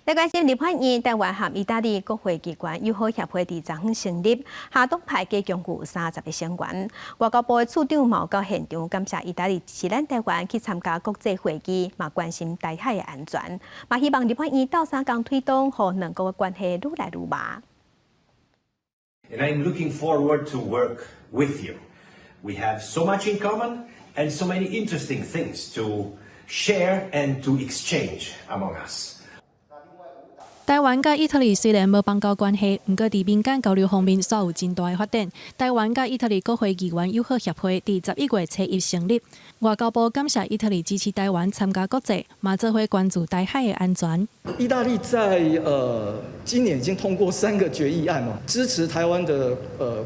來關心立法院台灣和意大利國會機關友好協會佇昨昏成立，跨黨派加共有30個成員。外交部的處長嘛到現場感謝意大利支持咱台灣去參加國際會議，嘛關心台海的安全，嘛希望立法院鬥相共推動，予兩國的關係愈來愈密。 And I'm looking forward to work with you. We have so much in common and so many interesting things to share and to exchange among us. 台灣佮意大利雖然無邦交關係，毋過佇民間交流方面煞有真大的發展。台灣佮意大利國會議員友好協會佇11月初一成立。外交部感謝意大利支持台灣參加國際，嘛做伙關注台海的安全。意大利在今年已經通過三個決議案哦，支持台灣的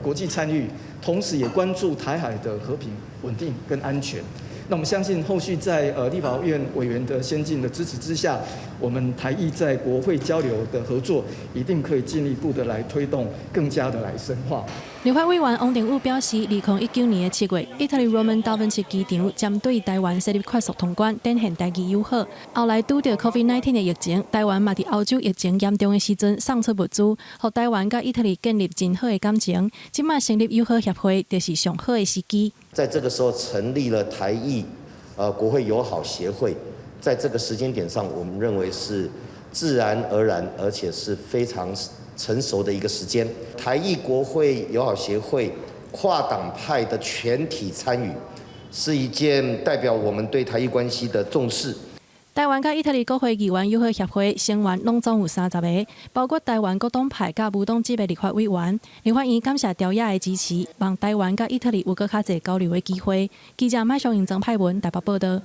國際參與，同時也關注台海的和平、穩定跟安全。那我們相信後續在立法院委員的先進的支持之下，我們台意在國會交流的合作，一定可以進一步的來推動，更加的來深化。立法委員王定宇表示，2019年的7月，意大利羅門達文西機場針對台灣設立快速通關，展現台意友好。後來拄著 COVID-19 的疫情，台灣嘛佇歐洲疫情嚴重的時陣送出物資，予台灣佮意大利建立真好的感情。這馬成立友好協會，就是上好的時機。在這個時候成立了台意國會友好協會，在這個時間點上，我們認為是自然而然，而且是非常成熟的一個時間。台意國會友好協會跨黨派的全體參與，是一件代表我們對台意關係的重視。台灣佮意大利國會議員友好協會成員攏總有30個，包括台灣各黨派佮無黨籍的立法委員。立法院感謝朝野的支持，望台灣佮意大利有閣較濟交流的機會。記者麥尚瑩、曾派文台北報道。